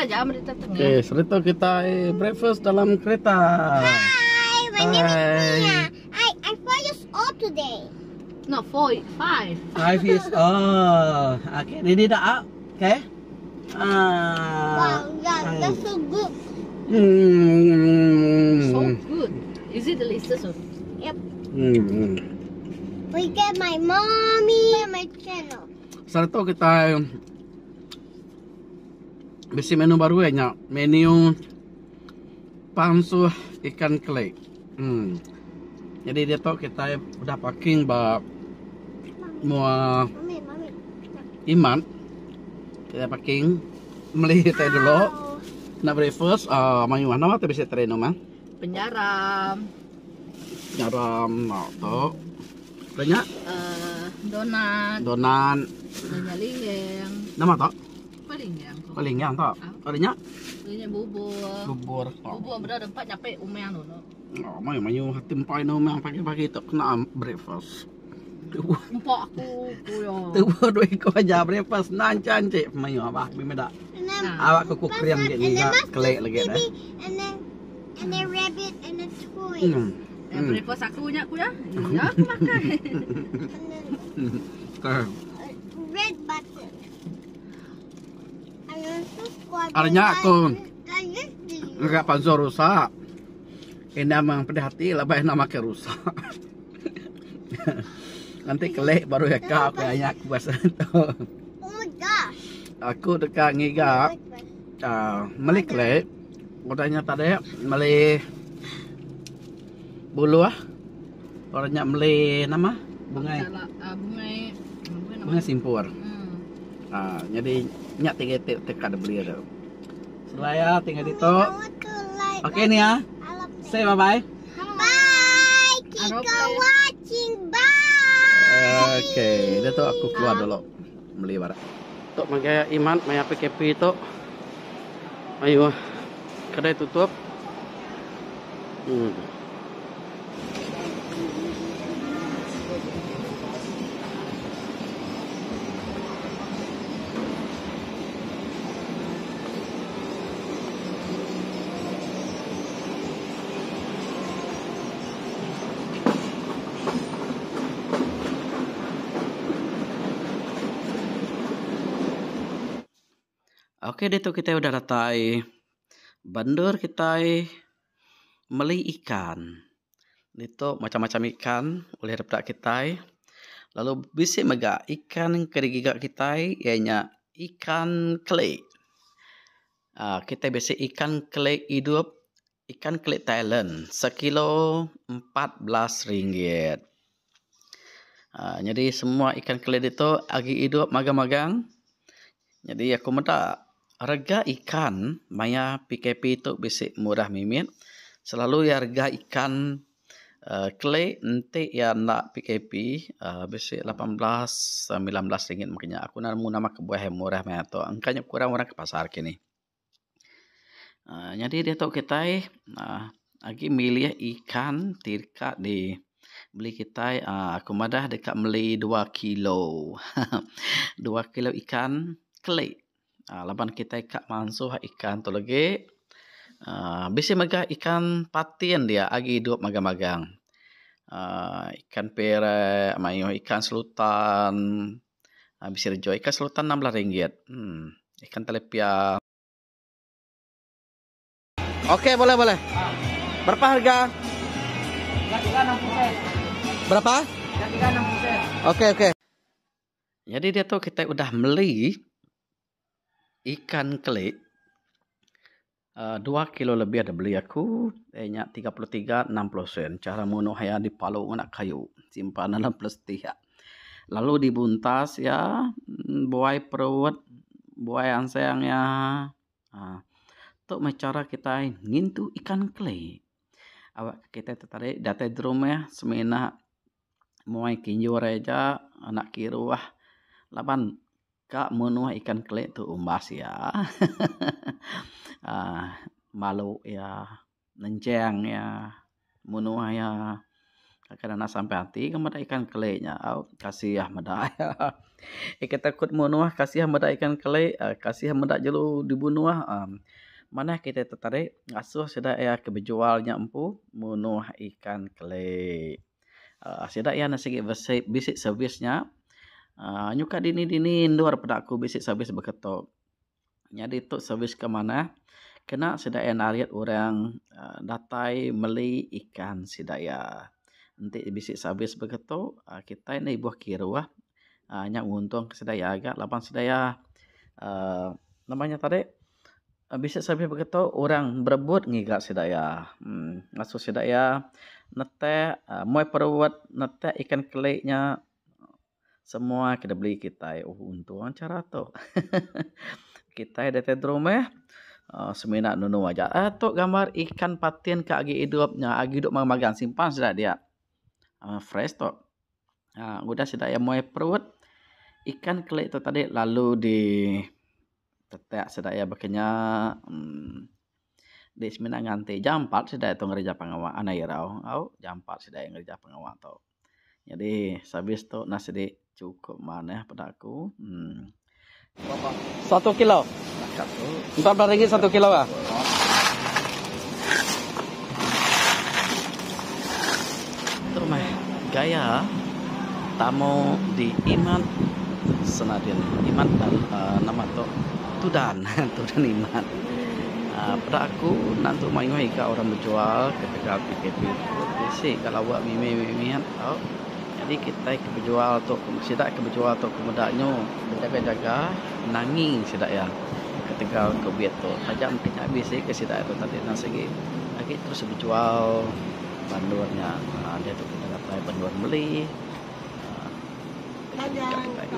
Okay, serita kita breakfast dalam kereta. Hi, my name is Mia. I I'm 4 years old today. No, 4, 5. 5 years old. Okay, ready dah up? Okay. Ah. Wow, yeah, that's so good. Hmm. So good. Is it delicious? Yep. Hmm. We get my mommy my channel. Serta kita bisi menu baru iya nya menu pansuh ikan keli. Hmm. Jadi diatu kitai udah parking ba mua Iman. Kitai parking meli utai dulu. Kena breakfast uhh mayuh nama ti bisi tadi anu mah. Penyaram. Penyaram tu. Udah nya? Uhh donat. Donat. Udah nya lingeng. Nama tu? Apa lingeng tu? Oh lingeng tu. Udah nya? Udah nya bubur. Bubur. Bubur meda tempat nyape umang dulu. Oh mayuh mayuh ati empai ne umang pagi-pagi tu kena breakfast. Empa aku ku iya. Tubuh dua iko aja breakfast enda anchi-anchi mayuh bah meda. Awak ke ku kering agi ngiga keli lagi deh. And then and then rabbit and a toy. Hmm. Hmm. Breakfast aku nya ku ya. Ya aku makan. Red button. Ari nya aku ngaga pansuh rusa. Enda meng pedih ati laban enda makai rusa. Nganti keli baru iya ka ku aya aku pasal tu. Aku deka ngiga uhh meli keli udah nya tadi meli buluh udah nya meli nama bungai bungai simpur uhh nyadi nya ti ka dibeli tu. Seraya tinggal ditu. Okey Nia. Say bye bye. Bye. Keep on watching. Bye. Okey, dia tu aku keluar dulu beli barang. Tu magai Iman maya PKP tu. Ayuh. Kedai tutup. Hmm. Ok ditu kitai udah datai ba endur kitai meli ikan. Ditu macam-macam ikan ulih dipeda kitai lalu bisi mega ikan ke digiga kitai iya nya ikan keli. uhh Kitai bisi ikan keli idup ikan keli Thailand sekilo 14 ringgit. uhh Nyadi semua ikan keli ditu agi idup magang-magang. Nyadi aku meda rega ikan maya PKP tu bisi murah mimit. Selalu iya rega ikan uhh keli enti iya enda PKP uhh bisi 18 19 ringgit mung kinya. Aku enda nemu nama kebuah iya murah maya tu. Engka nya kurang orang ke pasar kini. uhh Nyadi diatu kitai uhh agi milih ikan ti deka di beli kitai uhh aku madah deka meli dua kilo dua kilo ikan keli uhh laban kitai ka mansuh ikan tu lagi uhh bisi mega ikan patin dia agi idup magang magang uhh ikan pirek mayuh ikan selutan uhh bisi rejo ikan selutan 16 ringgit uhh ikan tilapia. Okey boleh boleh. Berapa harga? Berapa? Okey okey. Jadi diatu kitai udah meli ikan keli uhh dua kilo lebih da beli aku iya nya 33 60 sen. Cara munuh iya dipalu ngena kayu simpan dalam plastik. Lalu dibuntas iya buai perut buai anseng iya. uhh Tu meh chara kitai ngintu ikan keli. Awak kitai tetarik datai dirumah semina muai kinjur aja anak kiruh laban ka menuh ikan keli tu umbas iya uhh malu iya nenchang iya menuh iya. Akan enda sampai ati ke meda ikan keli nya au kasih meda iya. Ikan takut munuh kasih meda ikan keli kasih meda jelu dibunuh uhh manah kitai tu tadi ngasuh sida iya ke bejual nya empu munuh ikan keli. uhh Sida iya ne sigi bisi servis nya uhh nyuka dini dini endur peda ku bisi servis baka tu. Nyadi tu servis ke manah kena sida iya narit orang uhh datai meli ikan sida iya. Enti bisi servis baka tu uhh kitai enda ibuh kiruh uhh nya nguntung ke sida iya ga laban sida iya uhh nama nya tadi bisi servis baka tu orang berebut ngiga sida iya uhh ngasuh sida iya netak uhh muai perut netak ikan keli nya. Semua ke dibeli kitai oh untung chara tu. Kitai datai derumah uhh semina nunu aja. Uhh tu gambar ikan patin ke agi idup nya agi idup magang simpan sida dia. uhh Fresh tu. uhh Udah sida iya muai perut ikan keli tu tadi lalu di tetak sida iya baka nya uhh Di semina nganti jampat sida tu ngereja pengawa anang irau au jampat sida iya ngereja pengawa tu. Nyadi servis tu nah sidi chukup manah peda aku uhh. Satu kilo. 14 ringgit satu kilo ah. Tu meh gaya tamu di Imat Senadin. Imat uhh nama tu Tudan Tudan Imat. uhh Peda aku nan tu mayuh iga orang bejual ketegal PKP tu bisi ga lawa mimit-mimit tau. Nyadi kitai ke bejual tu sida ke bejual tu ke meda nyu bejaga-jaga nangi sida iya ketegal covid tu. Taja mungkin nya bisi ke sida tu tadi nan sigi agi terus bejual ba endur nya uhh diatu kitai datai ba endur meli uhh kitai.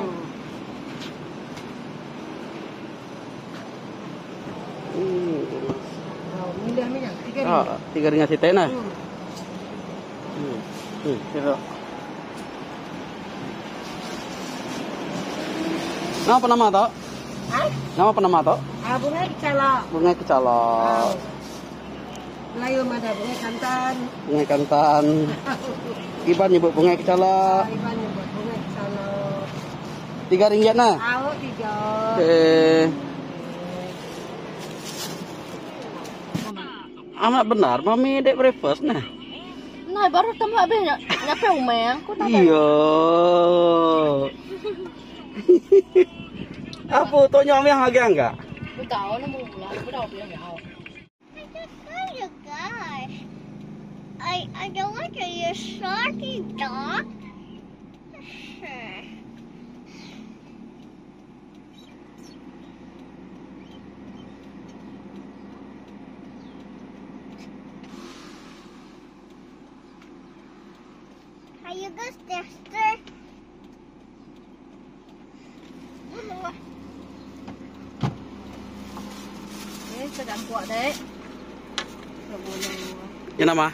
Tiga ringgit siti nah. Nama penama tu? Nama penama tu? Bungai kecala. Bungai kecala. Melayu madah bungai kantan. Bungai kantan. Iban nyebut bungai kecala. Iban nyebut bungai kecala. 3 ringgit nah. Au tiga. Okey. Amat benar mami dek breakfast nah. Nah, baru temu habis nyampe umai aku tak. Iya. Apa tu nyom yang lagi enggak? Betul, nemu lah, betul bilang ya. I just saw you guys. I don't want to use sharky dog. Are you good, sister? Eh, cangkuak dek. Ya nama?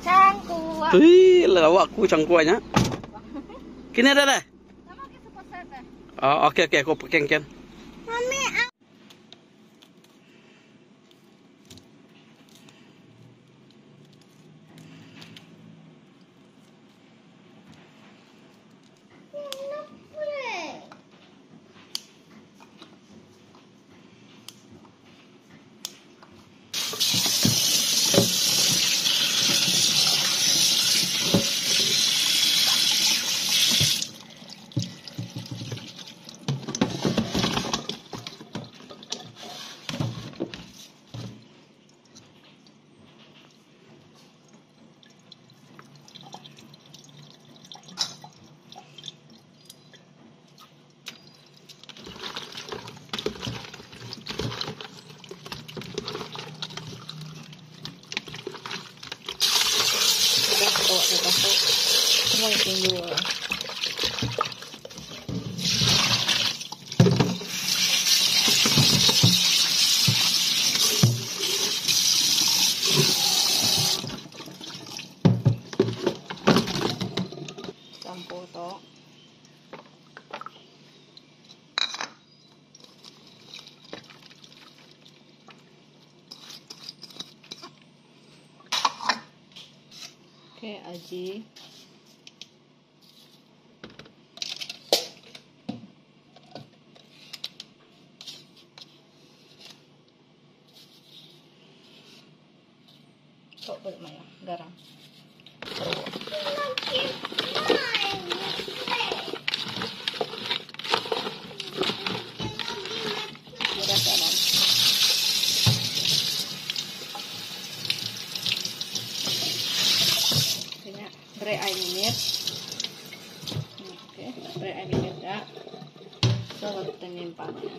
Cangkuak. Tui, lawak aku cangkuaknya. Kini ada dah. Oh, okey okey aku pakai ken. Mami, Campur tu. Okey, aji. Tu beli mayuh garam. Beri ai mimit. Okey, beri ai mimit dak. So baru kita nyimpan ya.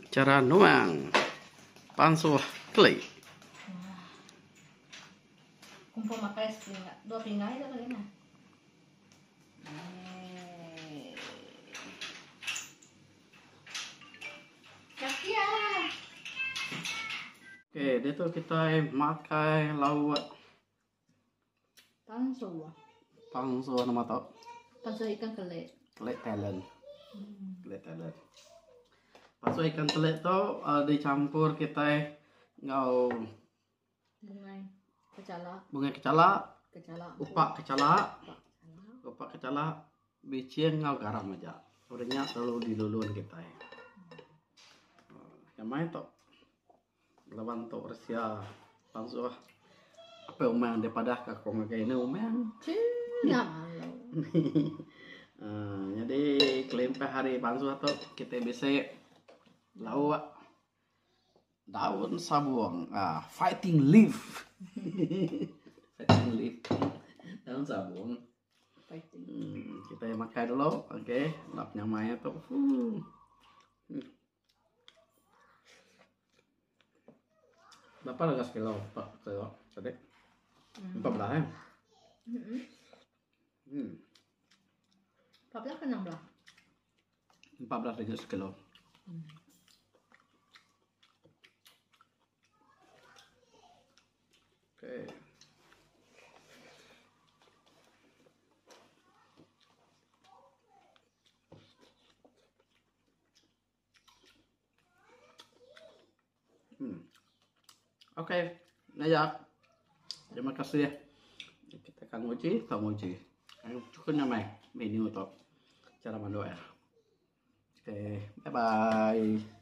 Chara nuang pansuh keli. Kumpul makai sepingai, dua pingai dah kali nah. Okey, ditu kitai makai lauk Pansuh. Pansuh nama tu? Pansuh ikan kelik. Kelik Thailand. Hmm. Kelik Thailand. Pansuh ikan kelik tu uh, dicampur kitai enggau bungai kecala. Bungai kecala. Kecala. Upak kecala. Upak kecala. Bicing enggau garam aja. Udah nya lalu dilulun kitai. Hmm. Nyamai tu. Laban tu resia pansuh apai umang dia padah ka aku ngagai inu umang. Nya malu. uh, jadi kelimpah hari pansuh tu kita bisi lauk daun sabung uh, fighting leaf. fighting leaf. Daun sabung. Fighting. Hmm, kita makan dulu, okey. Lap nyamai tu. Hmm. Berapa harga sekilo? Pak kilo tadi? 14 eh? Hmm. 14 ke 16? 14 ringgit sekilo. Okey. Hmm. Okey, Naya. Terima kasih. Kita akan nguji, tau nguji. Cukup nyamai menu tu. Cara manduk ya. Okey, bye bye.